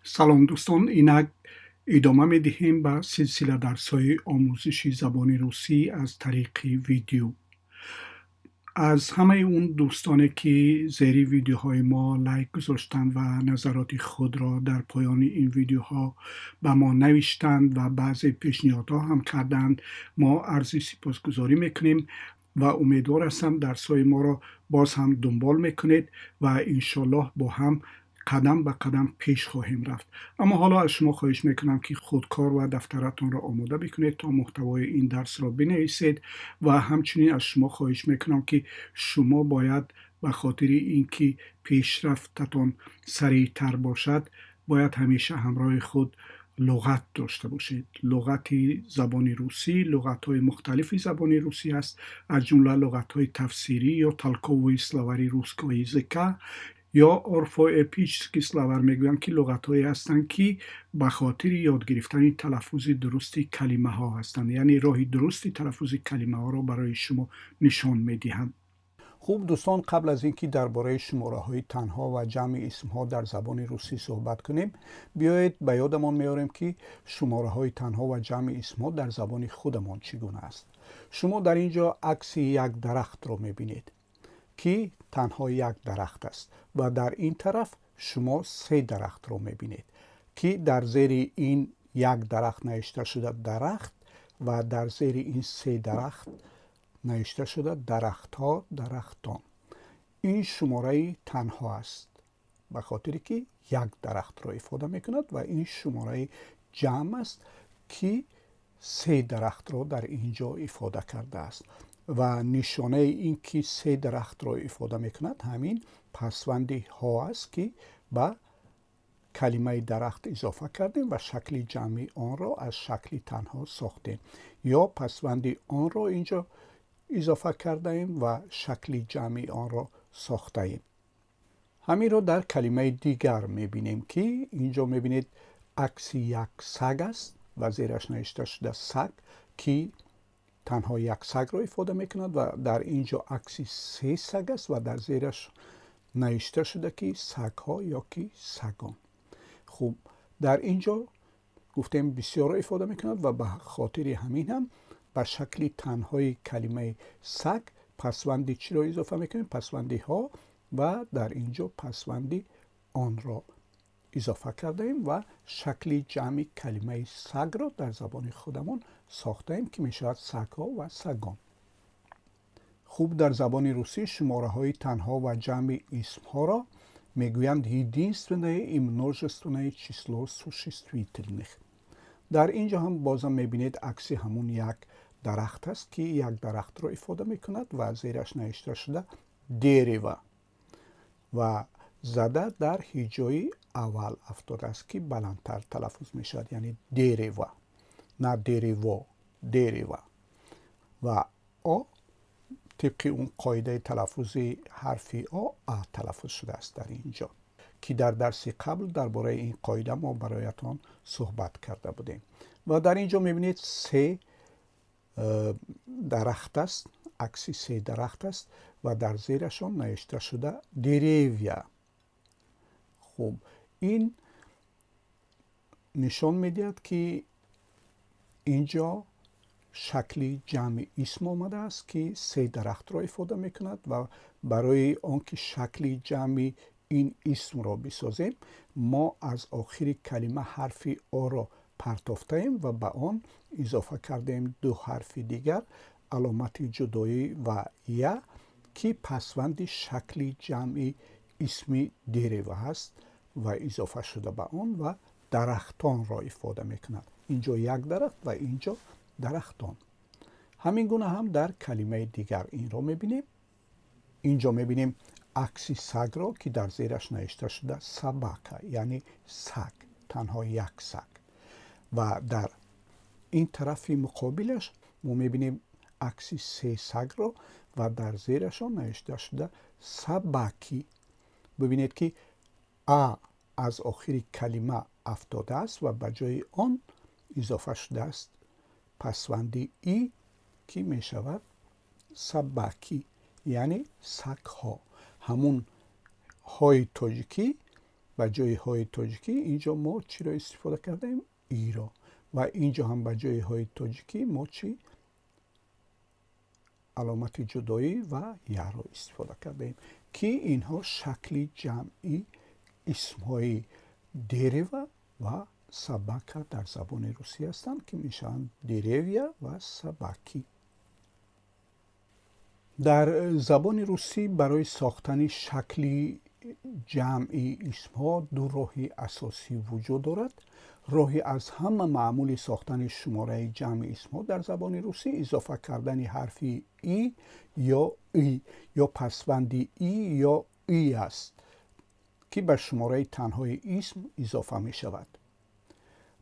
Салом, дӯстон! Инак идома медиҳем ба силсила дарсҳои омӯзиши забони русӣ аз тариқи видео. Аз ҳамаи он дӯстоне, ки зери видеоҳои мо лайк гузоштанд ва назароти худро дар поёни ин видеоҳо ба мо навиштанд ва баъзе пешниҳодҳо ҳам карданд, мо арзи сипосгузорӣ мекунем ва умедвор ҳастам, дарсҳои моро боз ҳам дунбол мекунед ва иншоаллоҳ бо ҳам қадам ба қадам пеш хоҳем рафт. Аммо ҳоло аз шумо хоҳиш мекунам, ки худкор ва дафтаратонро омода бикунед, то муҳтавои ин дарсро бинависед. Ва ҳамчунин аз шумо хоҳиш мекунам, ки шумо бояд ба хотири ин ки пешрафтатон сариътар бошад, бояд ҳамеша ҳамроҳи худ луғат дошта бошед, луғати забони русӣ. Луғатҳои мухталифи забони русӣ аст, аз ҷумла луғатҳои тафсирӣ ё толковые словари русского языка ё орфоэпический словарь мегӯянд, ки луғатҳое ҳастанд, ки ба хотири ёд гирифтани талаффузи дурусти калимаҳо ҳастанд, яъне роҳи дурусти талаффузи калимаҳоро барои шумо нишон медиҳанд. Хуб, дӯстон, қабл аз ин ки дар бораи шумораҳои танҳо ва ҷамъи исмҳо дар забони русӣ суҳбат кунем, биёед ба ёдамон меорем, ки шумораҳои танҳо ва ҷамъи исмҳо дар забони худамон чӣ гуна аст. Шумо дар ин ҷо акси як дарахтро мебинед, ки танҳо як дарахт аст, ва дар ин тараф шумо се дарахтро мебинед, ки дар зери ин як дарахт навишта шуда дарахт ва дар зери ин се дарахт навишта шуда дарахтҳо, дарахтон. Ин шумораи танҳо аст, ба хотире ки як дарахтро ифода мекунад, ва ин шумораи ҷамъ аст, ки се дарахтро дар ин ҷо ифода кардааст. Ва нишонаи ин ки се дарахтро ифода мекунад, ҳамин пасванди ҳо аст, ки ба калимаи дарахт изофа кардем ва шакли ҷамъи онро аз шакли танҳо сохтем, ё пасванди онро инҷо изофа кардаем ва шакли ҷамъи онро сохтаем. Ҳаминро дар калимаи дигар мебинем, ки инҷо мебинед, акси як саг аст ва зераш навишта шуда саг, ки танҳо як сагро ифода мекунад, ва дар ин ҷо акси се саг аст ва дар зераш навишта шуда, ки сагҳо ё ки сагон. Хуб, дар ин ҷо гуфтем, бисёрро ифода мекунад ва ба хотири ҳамин ҳам ба шакли танҳои калимаи саг пасванди чиро изофа мекунем? Пасванди ҳо, ва дар ин ҷо пасванди онро изофа кардаем ва шакли ҷамъи калимаи сагро дар забони худамон сохтаем, ки мешавад сагҳо ва сагон. Хуб, дар забони русӣ шумораҳои танҳо ва ҷамъи исмҳоро мегӯянд единственное и множественное число существительных. Дар ин ҷо ҳам бозам мебинед, акси ҳамун як дарахт аст, ки як дарахтро ифода мекунад ва зераш навишта шуда дерево ва зада дар ҳиҷои аввал афтодааст, ки баландтар талаффуз мешавад, яъне дерево, на дерево, дерево. Ва о тибқи он қоидаи талаффузи ҳарфи о, а талаффуз шудааст дар ин ҷо, ки дар дарси қабл дар бораи ин қоида мо бароятон суҳбат карда будем. Ва дар ин ҷо мебинед, се дарахт аст, акси се дарахт аст ва дар зерашон навишта шуда деревья. Хуб, ин нишон медиҳад, ки ин ҷо шакли ҷамъи исм омадааст, ки се дарахтро ифода мекунад. Ва барои он ки шакли ҷамъи ин исмро бисозем, мо аз охири калима ҳарфи оро партофтаем ва ба он изофа кардаем ду ҳарфи дигар, аломати ҷудоӣ ва я, ки пасванди шакли ҷамъи исми дерево ҳаст ва изофа шуда ба он ва дарахтонро ифода мекунад. Инҷо як дарахт ва инҷо дарахтон. Ҳамин гуна ҳам дар калимаи дигар инро мебинем. Инҷо мебинем акси сагро, ки дар зераш навишта шуда собака, яъне саг, танҳо як саг. Ва дар ин тарафи муқобилаш мо мебинем акси се сагро ва дар зерашон навишта шуда собаки. Бибинед, ки а аз охири калима афтодааст ва ба ҷои он изофа шудааст пасванди и, ки мешавад собаки, яъне сагҳо. Ҳамун ҳои тоҷикӣ ба Ба ҷои ҳои тоҷикӣ инҷо мо чиро истифода кардаем? И-ро. Ва инҷо ҳам ба ҷои ҳои тоҷикӣ мо чӣ? Аломати ҷудоӣ ва я-ро истифода кардаем, ки инҳо шакли ҷамъи исмҳои дерево ва собака дар забони русӣ ҳастанд, ки мешаванд деревья ва собаки. Дар забони русӣ барои сохтани шакли ҷамъи исмҳо ду роҳи асосӣ вуҷуд дорад. Роҳи аз ҳама маъмули сохтани шумораи ҷамъи исмҳо дар забони русӣ изофа кардани ҳарфи и ё ы ё пасванди и ё ы аст, ки ба шумораи танҳои исм изофа мешавад.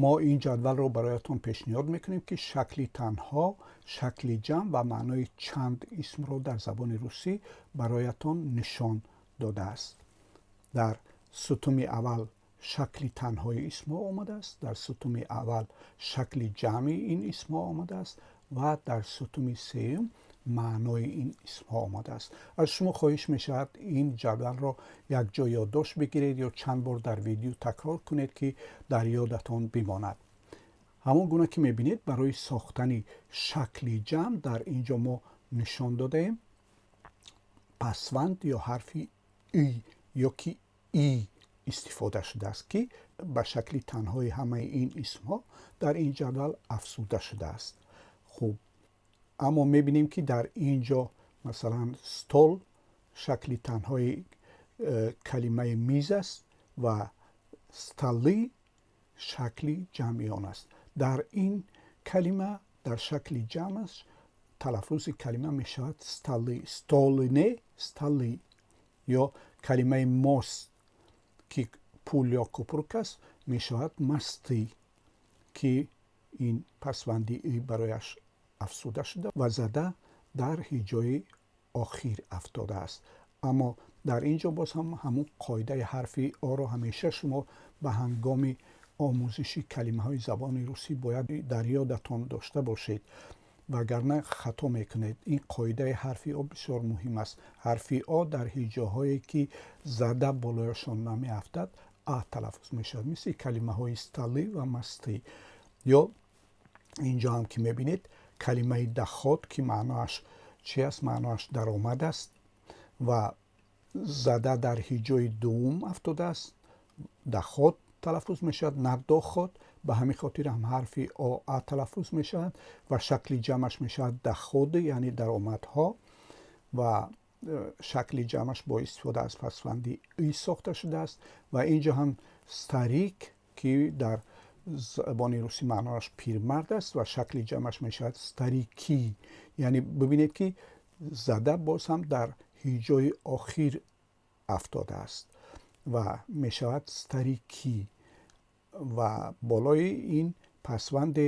Мо ин ҷадвалро бароятон пешниҳод мекунем, ки шакли танҳо, шакли ҷамъ ва маънои чанд исмро дар забони русӣ бароятон нишон додааст. Дар сутуни аввал шакли танҳои исмҳо омадааст, дар сутуни аввал шакли ҷамъи ин исмҳо омадааст ва дар сутуни сеюм маънои ин исмҳо омадааст. Аз шумо хоҳиш мешавад, ин ҷадвалро якҷо ёддошт бигиред ё чанд бор дар видео такрор кунед, ки дар ёдатон бимонад. Ҳамон гуна ки мебинед, барои сохтани шакли ҷамъ дар ин ҷо мо нишон додаем, пасванд ё ҳарфи ы ё ки и истифода шудааст, ки ба шакли танҳои ҳамаи ин исмҳо дар ин ҷадвал афзуда шудааст. Хуб, аммо мебинем, ки дар ин ҷо, масалан, стол шакли танҳои калимаи миз аст ва столы шакли ҷамъи он аст. Дар ин калима дар шакли ҷамъаш талаффузи калима мешавад столы, стол не, столы. Ё калимаи мост, ки пул ё купрак аст, мешавад мосты, ки ин пасванди ы барояш афзуда шуда ва зада дар ҳиҷои охир афтодааст. Аммо дар ин ҷо боз ҳам ҳамун қоидаи ҳарфи о-ро ҳамеша шумо ба ҳангоми омӯзиши калимаҳои забони русӣ бояд дар ёдатон дошта бошед, вагарна хато мекунед. Ин қоидаи ҳарфи о бисёр муҳим аст. Ҳарфи о дар ҳиҷоҳое, ки зада болояшон намеафтад, а талаффуз мешавад, мисли калимаҳои столы ва мосты. Ё инҷо ҳам ки мебинед, калимаи доход, ки маъноаш чи аст? Маъноаш даромад аст ва зада дар ҳиҷои дуввум афтодааст, доход талаффуз мешавад, на доход. Ба ҳамин хотир ҳам ҳарфи о а талаффуз мешавад ва шакли ҷамъаш мешавад доходы, яъне даромадҳо, ва шакли ҷамъаш бо истифода аз пасванди ы сохта шудааст. Ва инҷо ҳам старик, ки дар забони русӣ маъноаш пирмард аст ва шакли ҷамъаш мешавад старики. Яъне бибинед, ки зада боз ҳам дар ҳиҷои охир афтодааст ва мешавад старики ва болои ин пасванде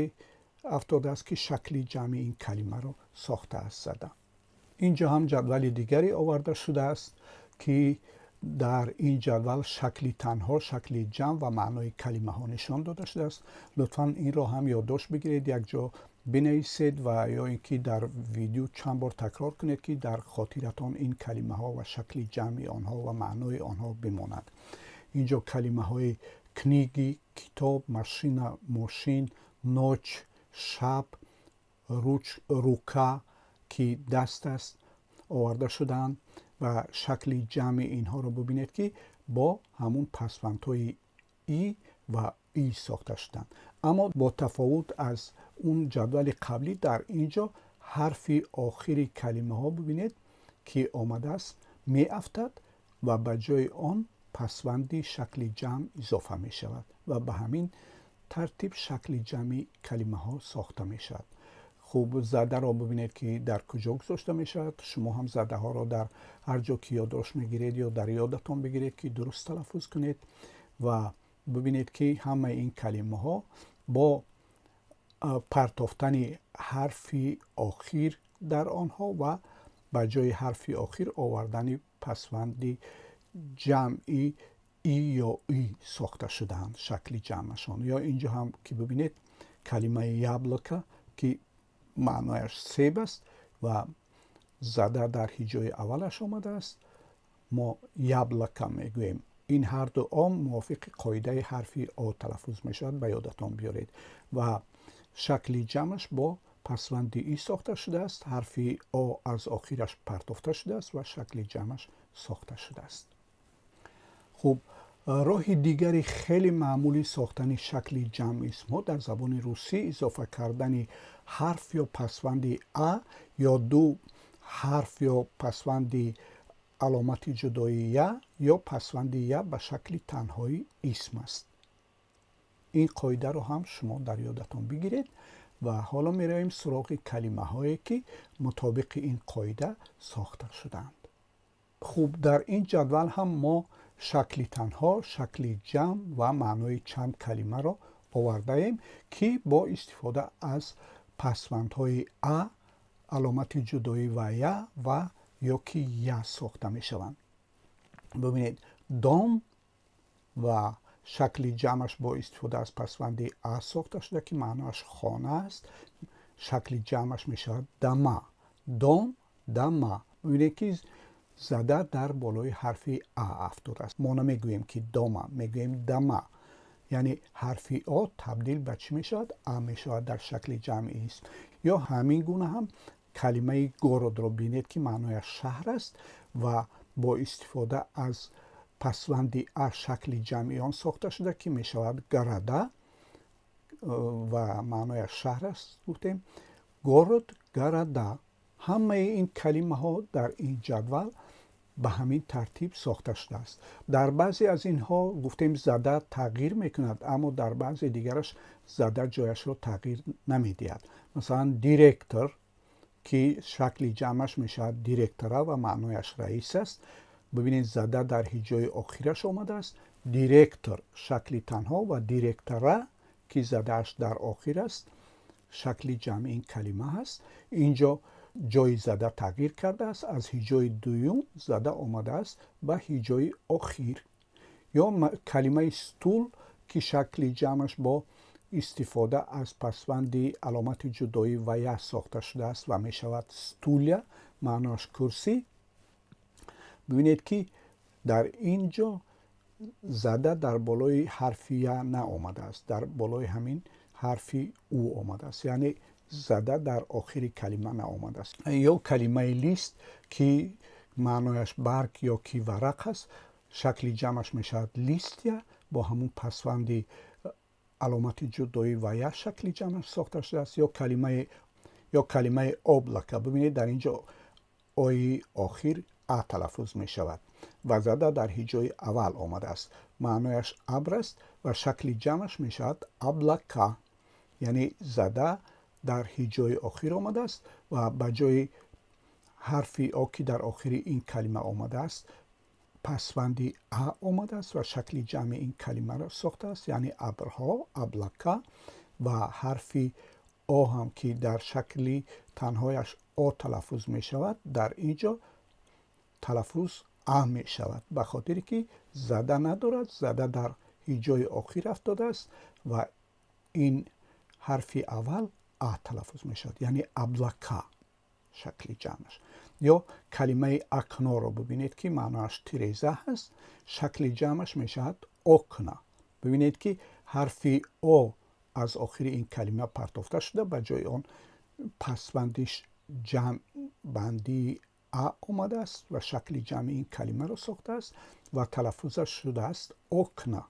афтодааст, ки шакли ҷамъи ин калимаро сохтааст, зада. Инҷо ҳам ҷадвали дигаре оварда шудааст, ки дар ин ҷадвал шакли танҳо, шакли ҷамъ ва маънои калимаҳо нишон дода шудааст. Лутфан инро ҳам ёддошт бигиред, якҷо бинависед ва ё ин ки дар видео чанд бор такрор кунед, ки дар хотиратон ин калимаҳо ва шакли ҷамъи онҳо ва маънои онҳо бимонад. Инҷо калимаҳои книги, китоб, машина, мошин, ночь, шаб, рука, ки даст аст, оварда шудаанд ва шакли ҷамъи инҳоро бубинед, ки бо ҳамун пасвандҳои и ва ы сохта шуданд. Аммо бо тафовут аз он ҷадвали қаблӣ, дар ин ҷо ҳарфи охири калимаҳо, бубинед, ки омадааст, меафтад ва ба ҷои он пасванди шакли ҷамъ изофа мешавад ва ба ҳамин тартиб шакли ҷамъи калимаҳо сохта мешавад. Хуб, задаро бубинед, ки дар куҷо гузошта мешавад. Шумо ҳам задаҳоро дар ҳар ҷо ки ёддошт мегиред ё дар ёдатон бигиред, ки дуруст талаффуз кунед. Ва бубинед, ки ҳамаи ин калимаҳо бо партофтани ҳарфи охир дар онҳо ва ба ҷои ҳарфи охир овардани пасванди ҷамъи и ё ы сохта шудаанд шакли ҷамъашон. Ё инҷо ҳам ки бубинед, калимаи яблоко, ки маънояш себ аст ва зада дар ҳиҷои аввалаш омадааст, мо яблоко мегӯем. Ин ҳарду о мувофиқи қоидаи ҳарфи о талаффуз мешавад, ба ёдатон биёред. Ва шакли ҷамъаш бо пасванди и сохта шудааст. Ҳарфи о аз охираш партофта шудааст ва шакли ҷамъаш сохта шудааст. Хуб, роҳи дигари хеле маъмули сохтани шакли ҷамъи исмҳо дар забони русӣ изофа кардани ҳарф ё пасванди а ё ду ҳарф ё пасванди аломати ҷудои я ё пасванди я ба шакли танҳои исм аст. Ин қоидаро ҳам шумо дар ёдатон бигиред. Ва ҳоло меравем суроғи калимаҳое, ки мутобиқи ин қоида сохта шудаанд. Хуб, дар ин ҷадвал ҳам мо шакли танҳо, шакли ҷамъ ва маънои чанд калимаро овардаем, ки бо истифода аз пасвандҳои а, аломати ҷудоӣ ва я ва ё ки я сохта мешаванд. Бибинед, дом ва шакли ҷамъаш бо истифода аз пасванди а сохта шуда, ки маъноаш хона аст. Шакли ҷамъаш мешавад дома. Дом, дома. Бибинед, ки зада дар болои ҳарфи а афтодааст. Мо намегӯем, ки дома, мегӯем дома. Яъне ҳарфи о табдил ба чӣ мешавад? А мешавад дар шакли ҷамъи исм. Ё ҳамин гуна ҳам калимаи город ро бинед, ки маънояш шаҳр аст ва бо истифода аз пасванди а шакли ҷамъи он сохта шуда, ки мешавад города ва маънояш шаҳр аст, гуфтем. Город, города. Ҳамаи ин калимаҳо дар ин ҷадвал ба ҳамин тартиб сохта шудааст. Дар баъзе аз инҳо, гуфтем, зада тағйир мекунад, аммо дар баъзе дигараш зада ҷояшро тағйир намедиҳад. Масалан, директор, ки шакли ҷамъаш мешавад директора ва маънояш раис аст. Бибинед, зада дар ҳиҷои охираш омадааст. Директор шакли танҳо ва директора, ки задааш дар охир аст, шакли ҷамъи ин калима ҳаст. Инҷо ҷои зада тағйир кардааст, аз ҳиҷои дуюм зада омадааст ба ҳиҷои охир. Ё калимаи стул, ки шакли ҷамъаш бо истифода аз пасванди аломати ҷудоӣ ва я сохта шудааст ва мешавад стулья, маъноаш курсӣ. Бибинед, ки дар ин ҷо зада дар болои ҳарфи я наомадааст, дар болои ҳамин ҳарфи у омадааст, яъне зада дар охири калима наомадааст. Ё калимаи лист, ки маънояш барг ё ки варақ аст, шакли ҷамъаш мешавад листья, бо ҳамун пасванди аломати ҷудоӣ ва я шакли ҷамъаш сохта шудааст. Ё калимаи облако. Бибинед, дар ин ҷо ои охир а талаффуз мешавад ва зада дар ҳиҷои аввал омадааст, маънояш абр аст ва шакли ҷамъаш мешавад облака. Яъне зада дар ҳиҷои охир омадааст ва ба ҷои ҳарфи о, ки дар охири ин калима омадааст, пасванди а омадааст ва шакли ҷамъи ин калимаро сохтааст, яъне абрҳо, облака. Ва ҳарфи о ҳам, ки дар шакли танҳояш о талаффуз мешавад, дар ин ҷо талаффуз а мешавад, ба хотире ки зада надорад, зада дар ҳиҷои охир афтодааст ва ин ҳарфи аввал а талаффуз мешавад, яъне облака шакли ҷамъаш. Ё калимаи окно ро бибинед, ки маъноаш тиреза ҳаст, шакли ҷамъаш мешавад окна. Бибинед, ки ҳарфи о аз охири ин калима партофта шуда, ба ҷои он пасвандиш ҷамъбандии а омадааст ва шакли ҷамъи ин калимаро сохтааст ва талаффузаш шудааст окна.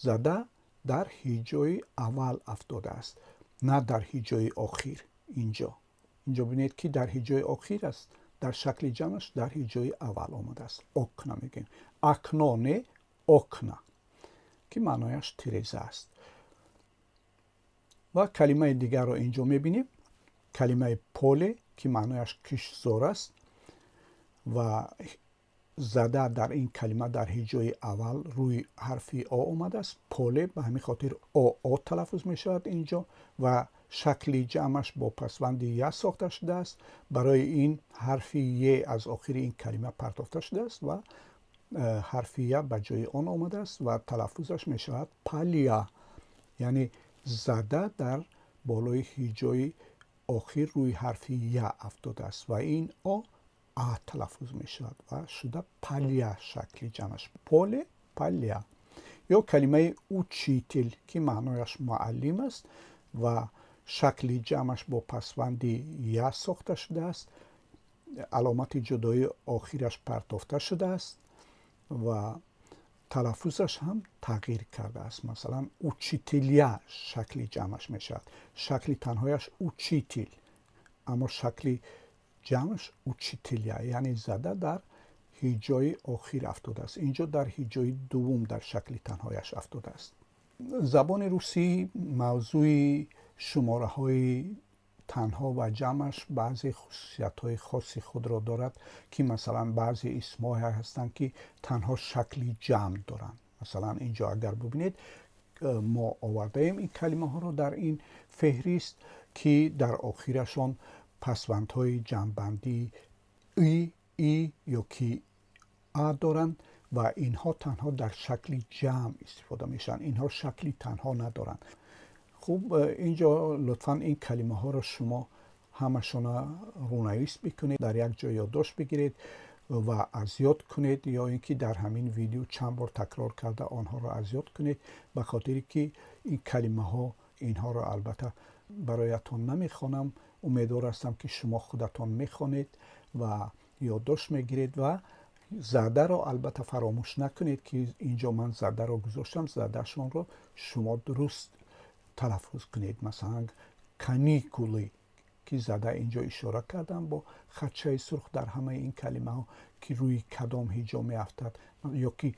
Зада дар ҳиҷои аввал афтодааст, на дар ҳиҷои охир. Инҷо бинед, ки дар ҳиҷои охир аст, дар шакли ҷамъаш дар ҳиҷои аввал омадааст. Окна мегӯем, окно не, окна, ки маънояш тиреза аст. Ва калимаи дигарро инҷо мебинем, калимаи поле, ки маънояш киштзор аст ва зада дар ин калима дар ҳиҷои аввал рӯи ҳарфи о омадааст, поле. Ба ҳамин хотир о о талаффуз мешавад инҷо ва шакли ҷамъаш бо пасванди я сохта шудааст. Барои ин ҳарфи е аз охири ин калима партофта шудааст ва ҳарфи я ба ҷои он омадааст ва талаффузаш мешавад поля. Яъне зада дар болои ҳиҷои охир рӯи ҳарфи я афтодааст ва ин о а талаффуз мешавад ва шуда поля шакли ҷамъаш, поле. Поля. Ё калимаи учитель, ки маънояш муаллим аст ва шакли ҷамъаш бо пасванди я сохта шудааст, аломати ҷудоии охираш партофта шудааст ва талаффузаш ҳам тағйир кардааст. Масалан, учителя шакли ҷамъаш мешавад. Шакли танҳояш учитель, аммо шакли ҷамъаш учителя, яъне зада дар ҳиҷои охир афтодааст. Инҷо дар ҳиҷои дуввум дар шакли танҳояш афтодааст. Забони русӣ мавзӯи шумораҳои танҳо ва ҷамъаш баъзе хусусиятҳои хоси худро дорад, ки масалан баъзе исмҳое ҳастанд, ки танҳо шакли ҷамъ доранд. Масалан, инҷо агар бубинед, мо овардаем ин калимаҳоро дар ин феҳрист, ки дар охирашон пасвандҳои ҷамъбандии ы, и ё ки а доранд ва инҳо танҳо дар шакли ҷамъ истифода мешаванд. Инҳо шакли танҳо надоранд. Хуб, инҷо лутфан ин калимаҳоро шумо ҳамашона рӯнавис бикунед, дар як ҷо ёддошт бигиред ва аз ёд кунед, ё ин ки дар ҳамин видео чанд бор такрор карда онҳоро аз ёд кунед, ба хотире ки ин калимаҳо, инҳоро албатта бароятон намехонам. Умедвор ҳастам, ки шумо худатон мехонед ва ёддошт мегиред. Ва задаро албатта фаромӯш накунед, ки инҷо ман задаро гузоштам. Задашонро шумо дуруст талаффуз кунед. Масалан, каникулы, ки зада инҷо ишора кардам бо хатчаи сурх дар ҳамаи ин калимаҳо, ки рӯи кадом ҳиҷо меафтад, ё ки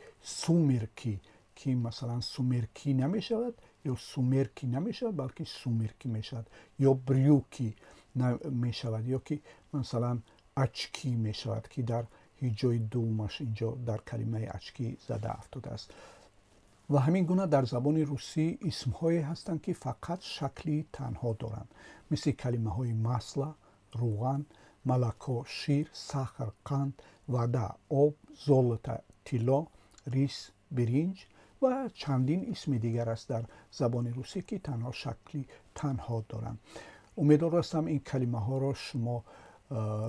сумерки, ки масалан сумерки намешавад ё сумерки намешавад, балки сумерки мешавад, ё брюки мешавад, ё ки масалан очки мешавад, ки дар ҳиҷои дуввумаш инҷо дар калимаи очки зада афтодааст. Ва ҳамин гуна дар забони русӣ исмҳое ҳастанд, ки фақат шакли танҳо доранд, мисли калимаҳои масло рӯған, молоко шир, сахар қанд, вода об, золото тилло, рис биринҷ ва чандин исми дигар аст дар забони русӣ, ки танҳо шакли танҳо доранд. Умедвор ҳастам, ин калимаҳоро шумо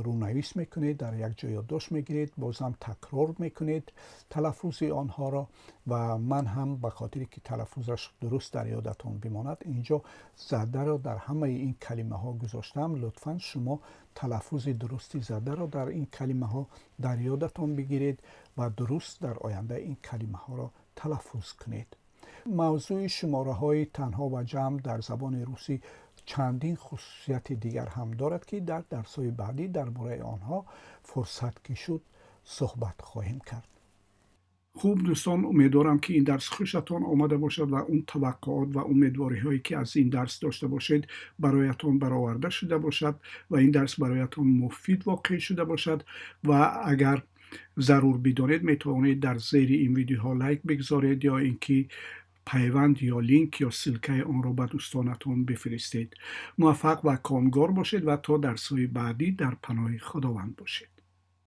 рӯнавис мекунед, дар як ҷо ёддошт мегиред, бозам такрор мекунед талаффузи онҳоро. Ва ман ҳам ба хотире ки талаффузаш дуруст дар ёдатон бимонад, инҷо задаро дар ҳамаи ин калимаҳо гузоштам. Лутфан шумо талаффузи дурусти задаро дар ин калимаҳо дар ёдатон бигиред ва дуруст дар оянда ин калимаҳоро талаффуз кунед. Мавзӯи шумораҳои танҳо ва ҷамъ дар забони русӣ чандин хусусияти дигар ҳам дорад, ки дар дарсҳои баъдӣ дар бораи онҳо фурсат ки шуд суҳбат хоҳем кард. Хуб, дӯстон, умедворам, ки ин дарс хушатон омада бошад ва он таваққуот ва умедвориҳое, ки аз ин дарс дошта бошед, бароятон бароварда шуда бошад ва ин дарс бароятон муфид воқеъ шуда бошад. Ва агар зарур бидонед, метавонед дар зери ин видеоҳо лайк бигзоред ё ин ки пайванд ё линк ё ссылка и онро ба дӯстонатон бифиристед. Муваффақ ва комгор бошед ва то дарсҳои баъдӣ дар паноҳи Худованд бошед.